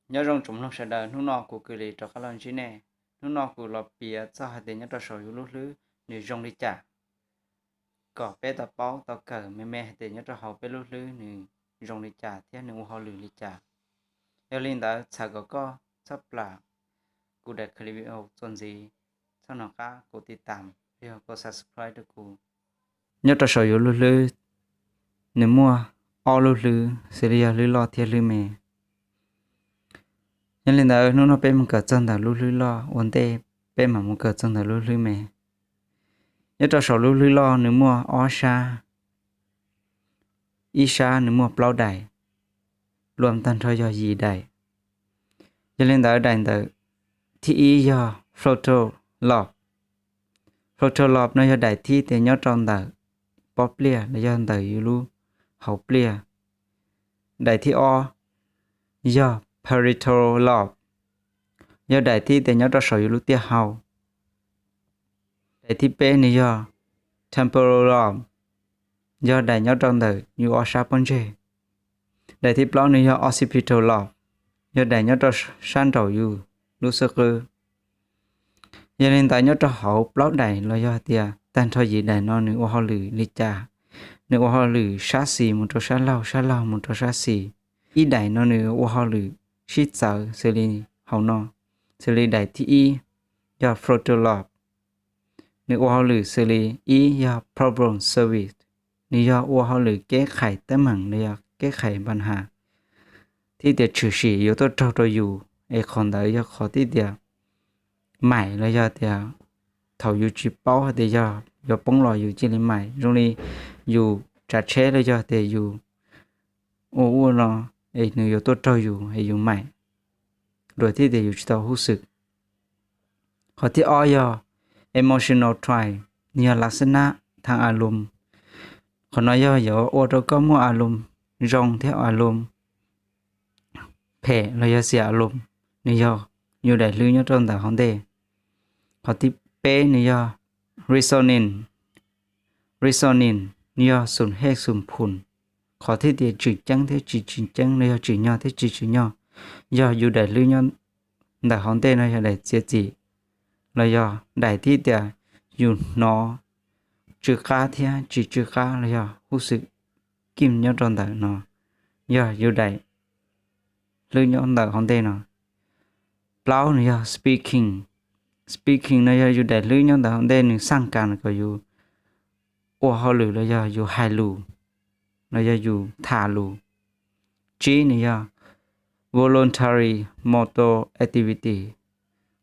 Nyob zoo tsoom mloog sawv daws, hnub no kuv kuj li rov qab los ntsib nej. Hnub no kuv los piav txog hais tias nyob rau saum yus lub hlwb nws zoo li cas, kom peb tau paub tau kawm me me hais tias nyob rau hauv peb lub hlwb nws zoo li cas thiab nws ua hauj lwm li cas. Yog li ntawd txhawm kom koj txhob plam kuv daim clip video txuas ntxiv, txhob nco qab kuv tiv tam, yog koj subscribe rau kuv. Nyob rau saum yus lub hlwb, nws muaj ob lub hlwb xws li yog hlwb loj thiab hlwb me. Yog li ntawd hnub no peb mus kawm txog ntawm lub hlwb loj ua ntej peb mam mus kawm txog ntawm lub hlwb me. Nyob rau saum lub hlwb loj nws muaj ob sab, ib sab nws muaj plaub daim, luam tag nrho yog yim daim. Yog li ntawd daim ntawm thib ib yog frontal lobe. Frontal lobe no yog daim thib tias nyob rau ntawm pob pliaj los yog ntawm yus lub hauv pliaj. Daim thib ob yog parietal lobe, yog daim thib tias nyob rau saum yus lub tiaj hau. Daim thib peb nws yog temporal lobe, yog daim nyob rau ntawm yus ob sab pob ntseg. Daim thib plaub nws yog occipital lobe, yog daim nyob rau sab nraum yus lub xub qwb. Yog li ntawd nyob rau hauv plaub daim los yog tias tag nrho yim daim no nws ua hauj lwm li cas? Nws ua hauj lwm sab xis mus rau sab laug, sab laug mus rau sab xis. Ib daim no nws ua hauj lwm sib txawv xws li hauv no, xws li daim thib ib yog frontal lobe, nws ua hauj lwm xws li ib yog problem service, nws yog ua hauj lwm keb qhais teeb meem los yog keb qhais npa nhas, thib tias tshwm sim yuav tuaj raug rau yus, es qhov ntawd yog qhov thib tias maim los yog tias thaum yus tsis paub hais tias yog yuav poob los yus cia li maim, zoo li yus tsav tsheb los yog tias yus ua ua no es nws yuav tuaj raug yus es yus maim, luag thib tias yus tsis tau hub xwm. Qhov thib ob yog emotional trial, nws yog lam xab nab thav a loos. Qhov no yog yuav ua rau koj muaj a loos zoo thiab a loos phem los yog xiam a loos, nws yog yus daim hlwb nyob rau ntawm hauv ntej. Qhov thib peb nws yog reasoning. Reasoning nws yog xum hej xum phum, qhov thib tias tseem ceeb thiab tsis tseem ceeb los yog tsim nyog thiab tsis tsim nyog, yog yus daim hlwb nyob ntawm hauv ntej no yog daim txiav txim, los yog daim thib tias yus hnov tsw qab thiab tsis tsw qab los yog hub xwm kim nyob rau ntawm no, yog yus daim hlwb nyob ntawm hauv ntej no. Plaub nws yog speaking. Speaking no yog yus daim hlwb nyob ntawm hauv ntej nws xaj kas kom yus ua hauj lwm los yog yus hais lus, los yog yus tham lus. Tsib nws yog voluntary motor activity.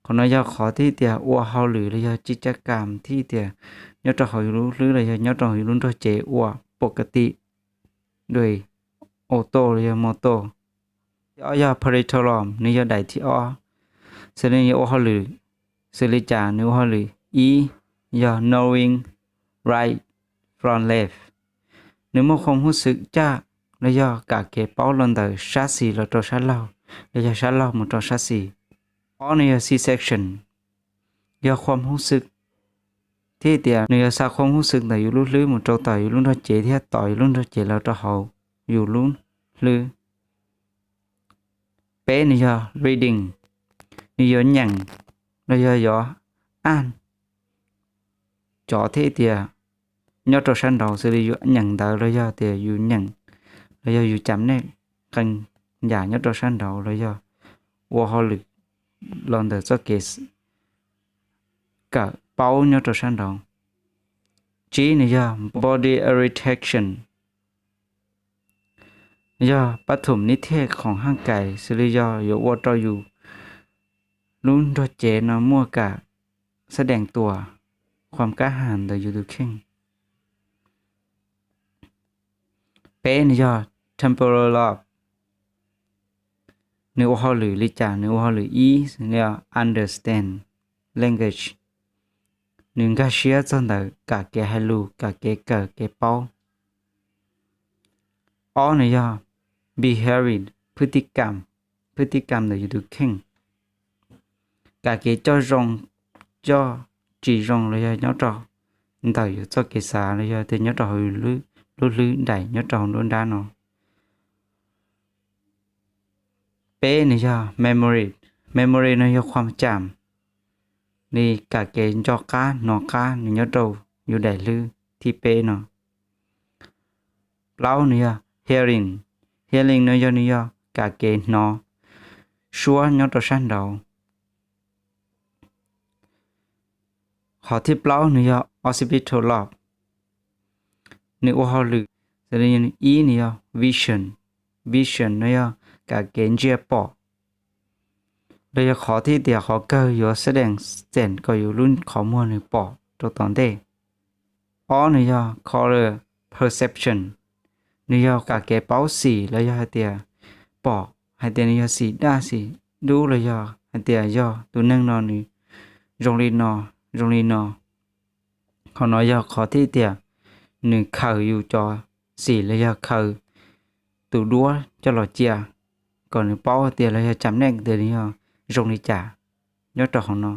Qhov no yog qhov thib tias ua hauj lwm los yog tsis caj kam thib tias nyob rau hauv yus lub hlwb los yog nyob rau hauv yus lub nrog cev ua pom ka tim, dua auto los yog motor. Thib ob yog parietal lobe, nws yog daim thib ob, xws li yog ua hauj lwm, xws li cas nws ua hauj lwm ib yog knowing right from left, nws muaj qhov hub xwm caj los yog kam kev paub los ntawm sab xis los rau sab laug, los yog sab laug mus rau sab xis. Ob nws yog C-section, yog qhov hub xwm, thib tias nws yog xa qhov hub xwm ntawm yus lub hlwb mus rau tom yus lub nrog cev thiab tom yus lub nrog cev los rau hauv yus lub hlwb. Peb nws yog reading, nws yuav nyeem los yog yuav aj cov thib tias nyob rau sab nraud, xws li yus nyeem ntawv los yog tias yus nyeem, los yog yus cam nej qee yam nyob rau sab nraud los yog ua hauj lwm los ntawm txoj kev kawm paub nyob rau sab nraud. Tsib nws yog body irritation, yog pab thum nib thiaj khoom haj kais, xws li yog yuav ua rau yus lub nrog cev no muaj kam xab dees tuas, qhuam kab has ntawm yus tus kheej. Peb nws yog temporal lobe, nws ua hauj lwm li cas? Nws ua hauj lwm ib, nws understand language, nws nkag siab txog ntawm kam kev hais lus, kam kev kawm kev paub. Ob nws yog behavior, pwj ti kam, pwj ti kam ntawm yus tus kheej, kam kev coj zoo, coj tsis zoo los yog nyob rau ntawm yus txoj kev xav los yog tias nyob rau hauv lub hlwb daim nyob rau hauv nruab nrab no. Peb nws yog memory. Memory no yog qhuam cam, nws kab kev nco qab hnov qab, nws nyob rau yus daim hlwb thib peb no. Plaub nws yog hearing. Hearing no yog nws yog kab kev hnov suab nyob rau sab nraud. Qhov thib plaub nws yog occipital lobe, nws ua hauj lwm. Ib nws yog vision. Vision no yog kab kev ntsia pom, los yog qhov thib tias qhov kawg yuav sab dees xeem kom yus lub qhov muag nws pom rau tom ntej. Ob nws yog color perception, nws yog kab kev paub xim los yog hais tias pom hais tias nws yog xim daj xim dub los yog hais tias yog tus neeg no nws zoo li no, zoo li no. Qhov no yog qhov thib tias nws khaws yus cov xim los yog khaws tus duab coj los cia kom nws paub tias los yog cam neej tias nws yog zoo li cas nyob rau hauv no.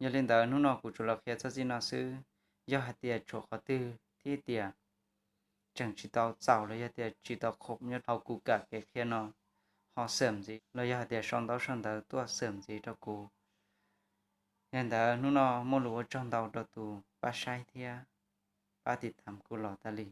Yog li ntawd hnub no kuv tsuas los qhia txog txij no xwb. Yog hais tias tshuav qhov twg thib tias tseem tsis tau txaus los yog tias tsis tau khoom nyob hauv kuv kab kev qhia no, ho xeem ntxiv los yog hais tias sau ntaub sau ntawv tuaj xeem ntxiv rau kuv. Yog li ntawd hnub no muaj lus ua tsaug ntau rau tus pab saib thiab pab tiv tam kuv los tas li.